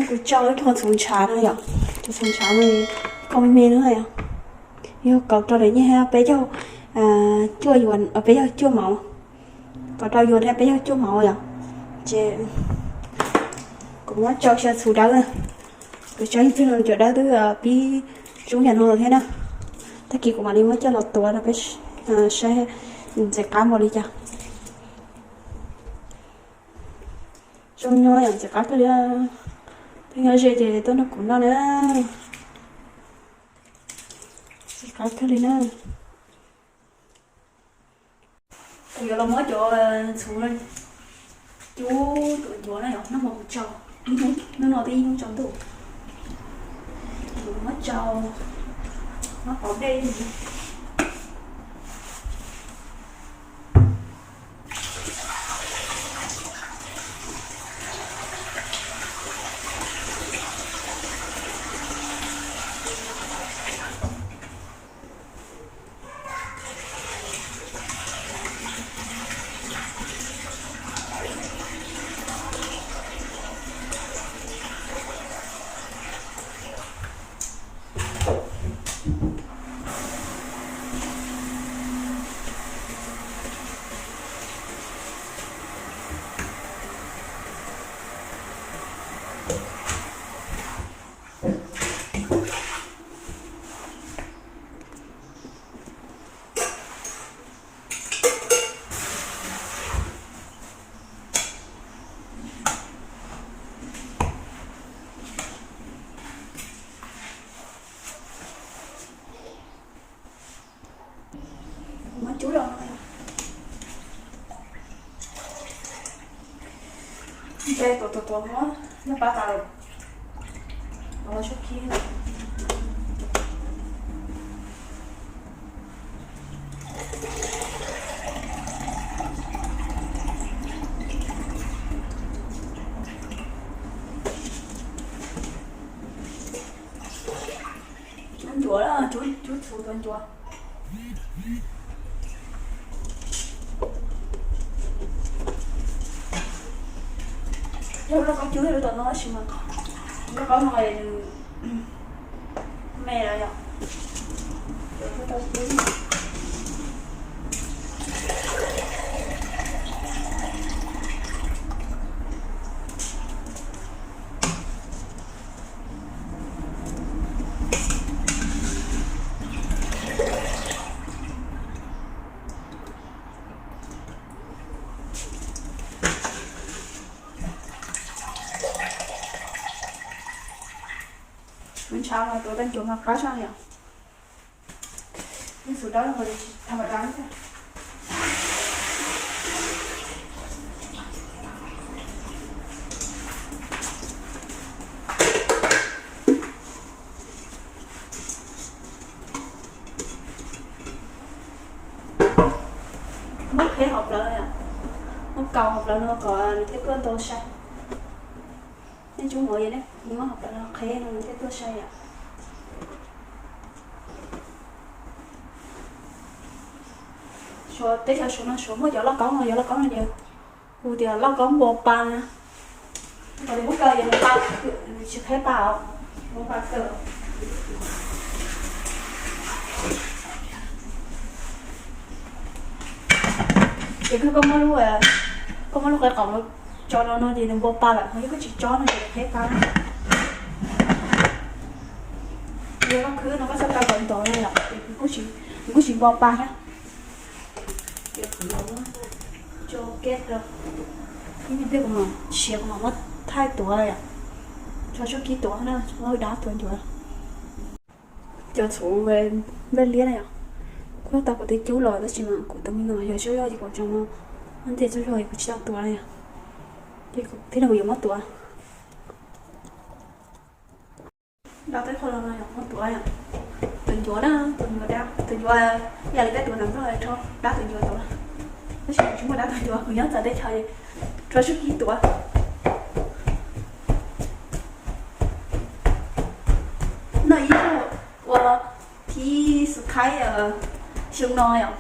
Kuv tso ib qho txhuv ntshav no yom, cov txhuv ntshav no kom me me no yom, yog kaum rau lawm nyiaj peb caug cuaj yuan, peb caug cuaj mauv, kaum rau yuan thiab peb caug cuaj mauv yom. Ces kuv muab tso xyaw txhuv dawb na, kuv tso ib tug no cov dawb twb pib zoo yam no lawm thiab na. Tag kis kuv mam li muab coj los tuav rau peb saib ntxim qab npaum li cas. Zoo nyob yom, ntxim qab kawg li. Pheej nyob ze ces tuaj nrog kuv noj na. Ntxim qab kawg li na. Kuv yuav los muab cov txhuv cub tuav ncuav na yom, noj mov kuv tsaug, hnub no twb ib hnub tsaus ntuj. Kuv muab tsaug, muab pov dej. Muab cub los no. Npe tuav tuav tuav muab noj pab tas lawm. Los sub khib. Cub ncuav, cub, cub txhuv tuav ncuav. Yog lub lauj kaub cub lub tom no tab sis mas lub lauj kaub no nws me lawm yom. Txhuv ntshav mas tuav tau ncuav mas qab zog yom. Yeej txhuv dawb los tsis tham ma dab. Muab qheb hauv plawv no yom, muab kaus hauv plawv no kom nws thiaj tuaj ntau sai. Nej cub mov yom, nej muab hauv plawv no qheb no nws thiaj tuaj sai yom. Suav teb chaws Suav no Suav muaj cov lauj kaub no, cov lauj kaub no ces hu tias lauj kaub npua pa na. Qhov muab kaus ces nws pa, nws tsis qheb pa os, npua pa kawg. Ces koj muab lub, koj muab lub qe qaum tso rau no ces nws npua pa lawm, ho yog koj tsis tso no ces nws qheb pa. Yog koj khwb no koj txhob kaw kom ntov na yom, nws kuj tsis npua pa thiab. Ces kuv yuav muab tso keb rau, ib me pliag kuv mam siav kuv mam muab thaij tuav yom. Tso sub kib tuav na, muab dab tuav ncuav. Cov txhuv nplej liab na yom, kuj tau kuv twb cub los tab sis mas kuv tus me nyuam yog tsaug zog ces kuv tseem muab ntej tsaug zog es kuv tsis tau tuav na yom. Ces kuv thiaj li kuv yuav muab tuav. Dab teb qho los no yog muab tuav yom. Tuav ncuav na, tuav ncuav dab, tuav ncuav ib yam li peb tuav ntawm Nplog rho dab tuav ncuav tuav. Tab sis kuv tsis muaj dab tuav ncuav, kuv nyob txawv teb chaws rho sub kib tuav. Noj ib zaug ua thib subscribe xyoo no yom.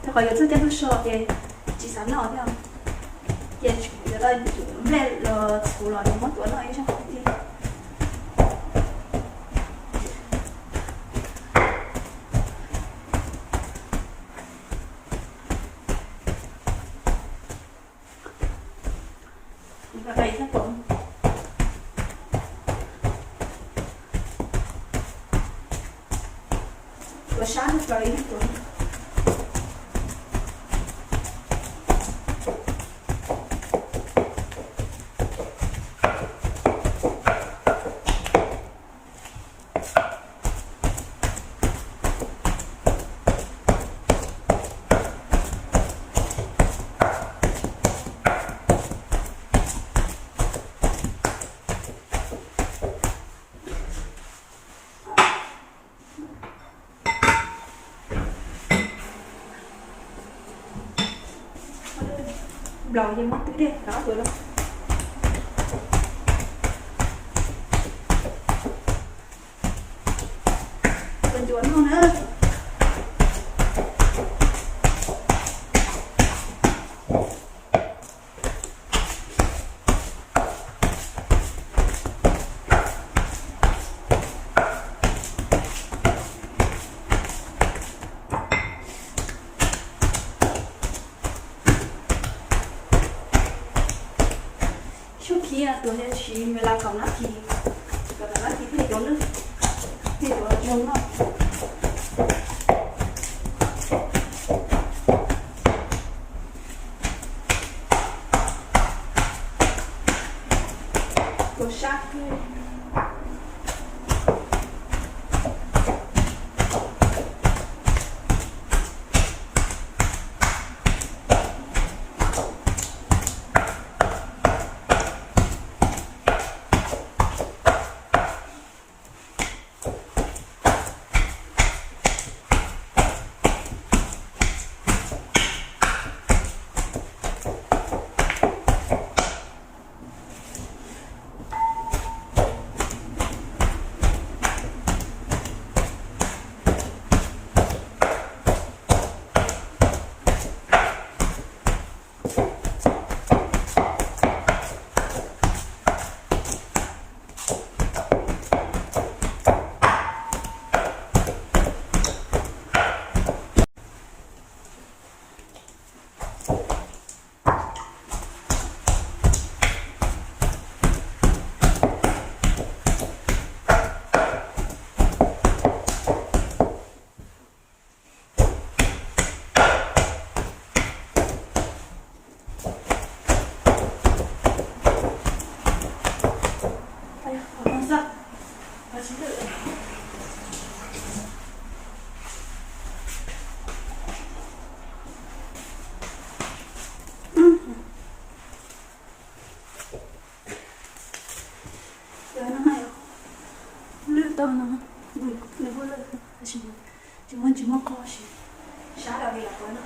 Rau qhov yuav txog caij noj so ces tsis xav noj thiab. Ces yuav tau nplej los txhuv los muab tuav noj ib zaug. Tuav sab no plaws ib tuav. Nplaum ces muab twb dej rov qab tuav los. Tuav ncuav no na. Xyuam khib tuav siv ua li kaum nab this, kaum tawm nab this thiaj yuav lwj, thiaj yuav zoo noj. Tuav sab kawg. Lwj tau no, nws kuj lwj tab sis tsis muaj, tsis muaj qhov siv sab los li los tuav no.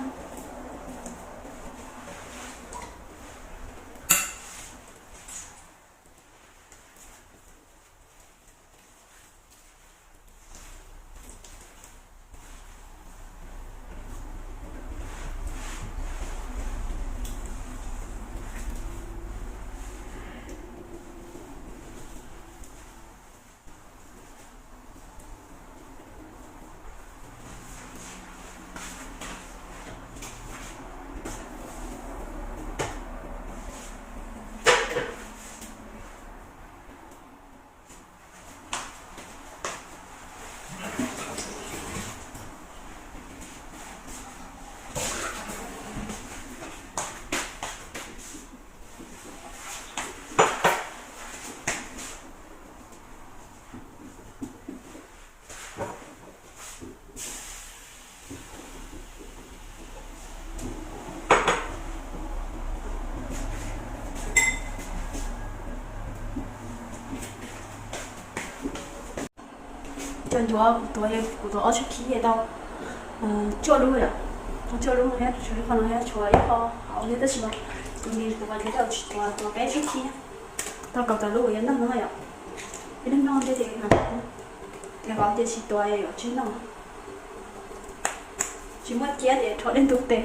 Cov ncuav kuv tuav, kuv tuav ob tshab khib tau cuaj lub yom, tau cuaj lub no thiab, tshuav ib qho no thiab, tshuav ib qho hauv thiab, tab sis mas kuv nti kuv qhov ncauj tsis tuav, tuav peb tshab khib. Tau kaum tawm lub uas yuav noj no yom, ib leeg noj thiab ces, ces qhov tias tsis tuav yuav tsis noj. Tsis muaj ciab ces rho dej ntub tes.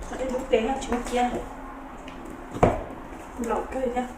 Rho dej ntub tes, tsis muaj ciab. Nplaum kawg thiab.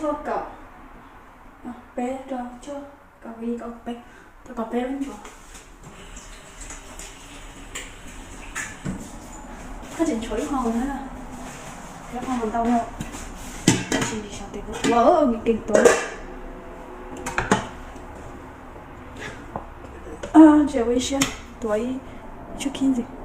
Cuaj kaum, peb rau cuaj, kaum ib, kaum peb, tau kaum peb lub ncuav. Koj tseem tshuav ib qho na, ib qho ntau no, tab sis xyov tes kuv tuav, keej tuav. Ntsia ua ib siab, tuav ib tshuab khib ntxiv.